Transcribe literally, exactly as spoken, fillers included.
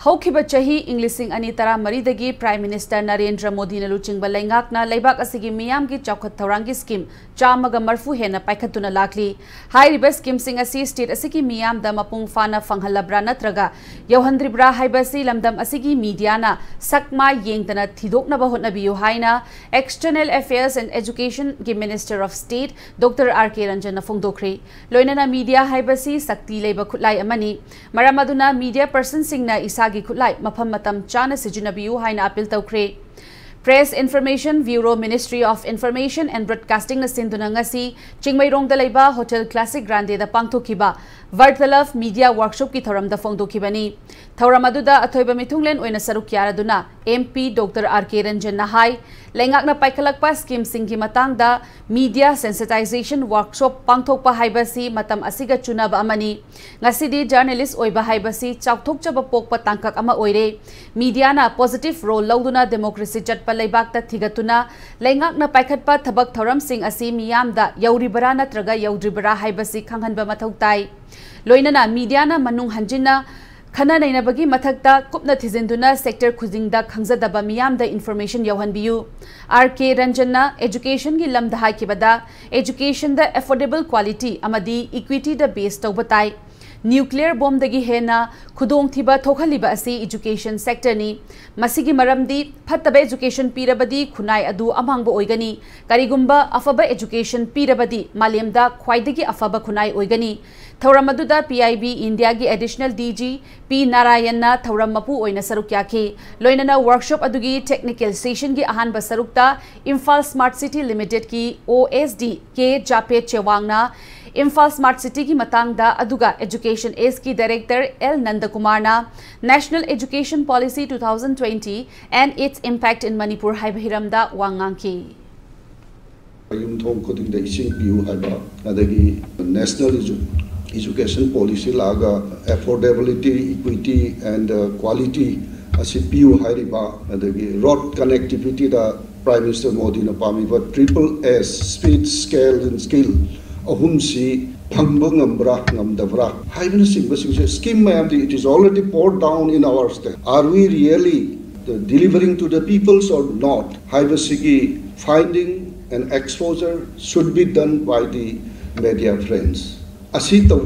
ꯍꯧꯈꯤꯕ ꯆꯍꯤ ꯏꯪ ꯂꯤꯁꯤꯡ ꯑꯅꯤ ꯇꯔꯥꯃꯔꯤꯗꯒꯤ Prime Minister ꯅꯔꯦꯟꯗ꯭ꯔ ꯃꯣꯗꯤꯅ ꯂꯨꯆꯤꯡꯕ ꯂꯩꯉꯥꯛꯅ ꯂꯩꯕꯥꯛ ꯑꯁꯤꯒꯤ ꯃꯤꯌꯥꯝꯒꯤ ꯆꯥꯎꯈꯠ ꯊꯧꯔꯥꯡꯒꯤ scheme ꯆꯥꯝꯃꯒ ꯃꯔꯐꯨ ꯍꯦꯟꯅ ꯄꯥꯏꯈꯠꯇꯨꯅ ꯂꯥꯛꯂꯤ꯫ ꯍꯥꯏꯔꯤꯕ schemeꯁꯤꯡ ꯑꯁꯤ state ꯑꯁꯤꯒꯤ ꯃꯤꯌꯥꯝꯗ ꯃꯄꯨꯡ ꯐꯥꯅ ꯐꯪꯍꯜꯂꯕ꯭ꯔꯥ ꯅꯠꯇ꯭ꯔꯒ ꯌꯧꯍꯟꯗ꯭ꯔꯤꯕ꯭ꯔꯥ ꯍꯥꯏꯕ ꯑꯁꯤ ꯂꯝꯗꯝ ꯑꯁꯤꯒꯤ mediaꯅ ꯁꯛ ꯃꯥꯏ ꯌꯦꯡꯗꯅ ꯊꯤꯗꯣꯛꯅꯕ ꯍꯣꯠꯅꯕꯤꯌꯨ ꯍꯥꯏꯅ External Affairs and Educationꯒꯤ Minister of State Doctor R K ꯔꯟꯖꯟꯅ ꯐꯣꯡꯗꯣꯛꯈ꯭ꯔꯦ꯫ ꯂꯣꯏꯅꯅ media ꯍꯥꯏꯕꯁꯤ ꯁꯛꯇꯤ ꯂꯩꯕ ꯈꯨꯠꯂꯥꯏ ꯑꯃꯅꯤ꯫ ꯃꯔꯝ ꯑꯗꯨꯅ media personꯁꯤꯡꯅ ꯏꯁꯥꯒꯤ ꯈꯨꯠꯂꯥꯏ ꯃꯐꯝ ꯃꯇꯝ ꯆꯥꯅ ꯁꯤꯖꯤꯟꯅꯕꯤꯌꯨ ꯍꯥꯏꯅ appeal ꯇꯧꯈ꯭ꯔꯦ꯫ Press Information Bureau, Ministry of Information and Broadcastingꯅ ꯁꯤꯟꯗꯨꯅ ꯉꯁꯤ ꯆꯤꯡꯃꯩꯔꯣꯡꯗ ꯂꯩꯕ Hotel Classic Grandeꯗ ꯄꯥꯡꯊꯣꯛꯈꯤꯕ Vartalab Media Workshopꯀꯤ ꯊꯧꯔꯝꯗ ꯐꯣꯡꯗꯣꯛꯈꯤꯕꯅꯤ꯫ ꯊꯧꯔꯝ ꯑꯗꯨꯗ ꯑꯊꯣꯏꯕ ꯃꯤꯊꯨꯡꯂꯦꯟ ꯑꯣꯏꯅ ꯁꯔꯨꯛ ꯌꯥꯔꯗꯨꯅ MP Doctor R K ꯔꯟꯖꯟꯅ ꯍꯥꯏ, ꯂꯩꯉꯥꯛꯅ ꯄꯥꯏꯈꯠꯂꯛꯄ schemeꯁꯤꯡꯒꯤ ꯃꯇꯥꯡꯗ media sensitization workshop ꯄꯥꯡꯊꯣꯛꯄ ꯍꯥꯏꯕꯁꯤ ꯃꯇꯝ ꯑꯁꯤꯒ ꯆꯨꯅꯕ ꯑꯃꯅꯤ꯫ ꯉꯁꯤꯗꯤ journalist ꯑꯣꯏꯕ ꯍꯥꯏꯕꯁꯤ ꯆꯥꯎꯊꯣꯛꯆꯕ ꯄꯣꯛꯄ ꯇꯥꯡꯀꯛ ꯑꯃ ꯑꯣꯏꯔꯦ꯫ Mediaꯅ positive role ꯂꯧꯗꯨꯅ democracy ꯆꯠꯄ ꯂꯩꯕꯥꯛꯇ ꯊꯤꯒꯠꯇꯨꯅ ꯂꯩꯉꯥꯛꯅ ꯄꯥꯏꯈꯠꯄ ꯊꯕꯛ ꯊꯧꯔꯝꯁꯤꯡ ꯑꯁꯤ ꯃꯤꯌꯥꯝꯗ ꯌꯧꯔꯤꯕꯔꯥ ꯅꯠꯇ꯭ꯔꯒ ꯌꯧꯗ꯭ꯔꯤꯕꯔꯥ ꯍꯥꯏꯕꯁꯤ ꯈꯪꯍꯟꯕ ꯃꯊꯧ ꯇꯥꯏ꯫ ꯂꯣꯏꯅꯅ mediaꯅ ꯃꯅꯨꯡ ꯍꯟꯖꯤꯟꯅ ꯈꯟꯅ ꯅꯩꯅꯕꯒꯤ ꯃꯊꯛꯇ ꯀꯨꯞꯅ ꯊꯤꯖꯤꯟꯗꯨꯅ sector ꯈꯨꯗꯤꯡꯗ ꯈꯪꯖꯗꯕ ꯃꯤꯌꯥꯝꯗ information ꯌꯧꯍꯟꯕꯤꯌꯨ꯫ R K ꯔꯟꯖꯟꯅ educationꯒꯤ ꯂꯝꯗ ꯍꯥꯏꯈꯤꯕꯗ, educationꯗ affordable quality ꯑꯃꯗꯤ equityꯗ base ꯇꯧꯕ ꯇꯥꯏ꯫ Nuclear bombꯗꯒꯤ ꯍꯦꯟꯅ ꯈꯨꯗꯣꯡꯊꯤꯕ ꯊꯣꯛꯍꯜꯂꯤꯕ ꯑꯁꯤ education sectorꯅꯤ꯫ ꯃꯁꯤꯒꯤ ꯃꯔꯝꯗꯤ ꯐꯠꯇꯕ education ꯄꯤꯔꯕꯗꯤ ꯈꯨꯟꯅꯥꯏ ꯑꯗꯨ ꯑꯃꯥꯡꯕ ꯑꯣꯏꯒꯅꯤ꯫ ꯀꯔꯤꯒꯨꯝꯕ ꯑꯐꯕ education ꯄꯤꯔꯕꯗꯤ ꯃꯥꯂꯦꯝꯗ ꯈ꯭ꯋꯥꯏꯗꯒꯤ ꯑꯐꯕ ꯈꯨꯟꯅꯥꯏ ꯑꯣꯏꯒꯅꯤ꯫ ꯊꯧꯔꯝ ꯑꯗꯨꯗ PIB Indiaꯒꯤ Additional DG P ꯅꯥꯔꯥꯌꯟꯅ ꯊꯧꯔꯝ ꯃꯄꯨ ꯑꯣꯏꯅ ꯁꯔꯨꯛ ꯌꯥꯈꯤ꯫ ꯂꯣꯏꯅꯅ workshop ꯑꯗꯨꯒꯤ technical sessionꯒꯤ ꯑꯍꯥꯟꯕ ꯁꯔꯨꯛꯇ Imphal Smart City Limitedꯀꯤ OSD K Japet Chewangna Imphal Smart Cityꯒꯤ ꯃꯇꯥꯡꯗ, ꯑꯗꯨꯒ Education Ageꯀꯤ Director L ꯅꯟꯗꯀꯨꯃꯥꯔꯅ National Education Policy two thousand twenty and its impact in Manipur ꯍꯥꯏꯕ ꯍꯤꯔꯝꯗ ꯋꯥ ꯉꯥꯡꯈꯤ꯫ ꯌꯨꯝꯊꯣꯡ ꯈꯨꯗꯤꯡꯗ ꯏꯁꯤꯡ ꯄꯤꯌꯨ ꯍꯥꯏꯕ, ꯑꯗꯒꯤ National Edu- Education Policy ꯂꯥꯛꯑꯒ affordability, equity and, uh, quality ꯑꯁꯤ ꯄꯤꯌꯨ ꯍꯥꯏꯔꯤꯕ, ꯑꯗꯒꯤ road connectivityꯗ Prime Minister ꯃꯣꯗꯤꯅ ꯄꯥꯝꯃꯤꯕ triple S, speed, scale and skill ꯑꯍꯨꯝꯁꯤ ꯐꯪꯕ ꯉꯝꯕ꯭ꯔꯥ ꯉꯝꯗꯕ꯭ꯔꯥ ꯍꯥꯏꯕꯅꯆꯤꯡꯕꯁꯤꯡꯁꯦ, ꯁ꯭ꯀꯤꯝ ꯃꯌꯥꯝꯗꯤ, it is already poured down in our state, are we really delivering to the peoples or not ꯍꯥꯏꯕꯁꯤꯒꯤ finding and exposure should be done by the media friends. ꯑꯁꯤ ꯇꯧ